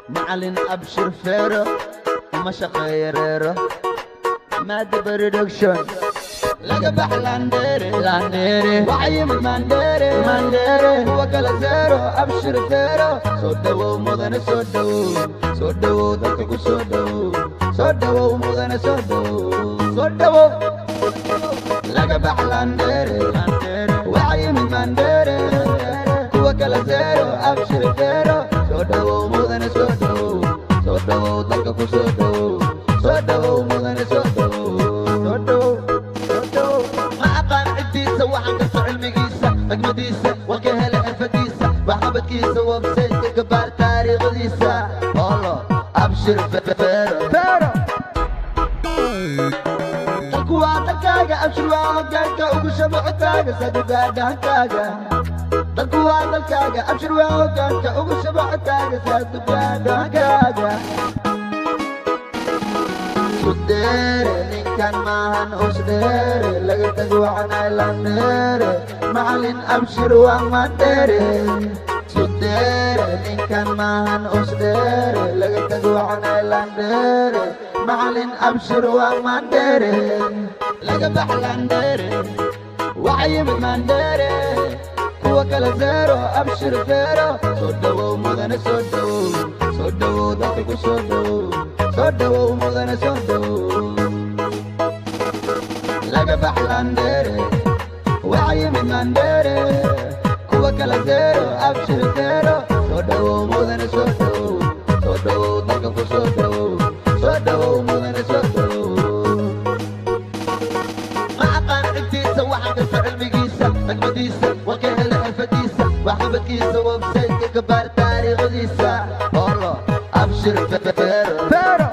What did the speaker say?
Macalin Abshir Feero uma shaqeeya reero. Maada Production laga bax Landheere, Landheere waxa yimid Mandheere, Mandheere kuwa kala zero. Abshir Feero soo dhawow, mudane soo dhawow, soo dhawow, dalka ku soo dhawow, soo dhawow mudane, soo dhawow, soo dhawow. Laga bax Landheere, waxa yimid Mandheere, kuwa kala zero. Abshir Feero soo dhawow, mudane soo dhawow, soo dhawow, dalka ku soo dhawow, soo dhawow mudane, soo dhawow, soo dhawow, soo dhawow. Ma aqaan ciddiisa, waxaan karto cilmigiisa, xigmadiisa waan ka helay, xirfadiisa, waxqabadkiisa, website-ka gabaar taariikhdiisa. Olo Abshir Feero, Feero dalku waa dalkaaga. Abshir waa hoggaanka ugu shabo codkaaga sadugaadhaankaaga. Dalku waa dalkaaga, Abshir waa hoggaanka ugu shabo codkaaga sadugaadhaankaaga. Sudheere ninkan maahan usdheere, laga tago waxanaylandheere. Macalin Abshir waa Mandheere. Sudheere ninkan maahan usdheere, laga tago waxanaylandheere. Macalin Abshir waa Mandheere. Laga bax Landheere, waxa yimid Mandheere, kuwa kala zero. Abshir Feero soo dhawow mudane, soo dhawow, soo dhawow, dalka ku soo dhawow, soo dhawow mudane, soo dhawow. Laga bax Landheere, waxa yimid Mandheere, kuwa kala zero. Abshir Feero soo dhawow mudane, soo dhawow, soo dhawow, dalka ku soo dhawow, soo dhawow mudane, soo dhawow. Ma aqaan ciddiisa, waxaan karto cilmigiisa, xigmadiisa waan ka helay, xirfadiisa, waxqabadkiisa, website-ka gabaar taariikhdiisa. Olo Abshir Feero, Feero.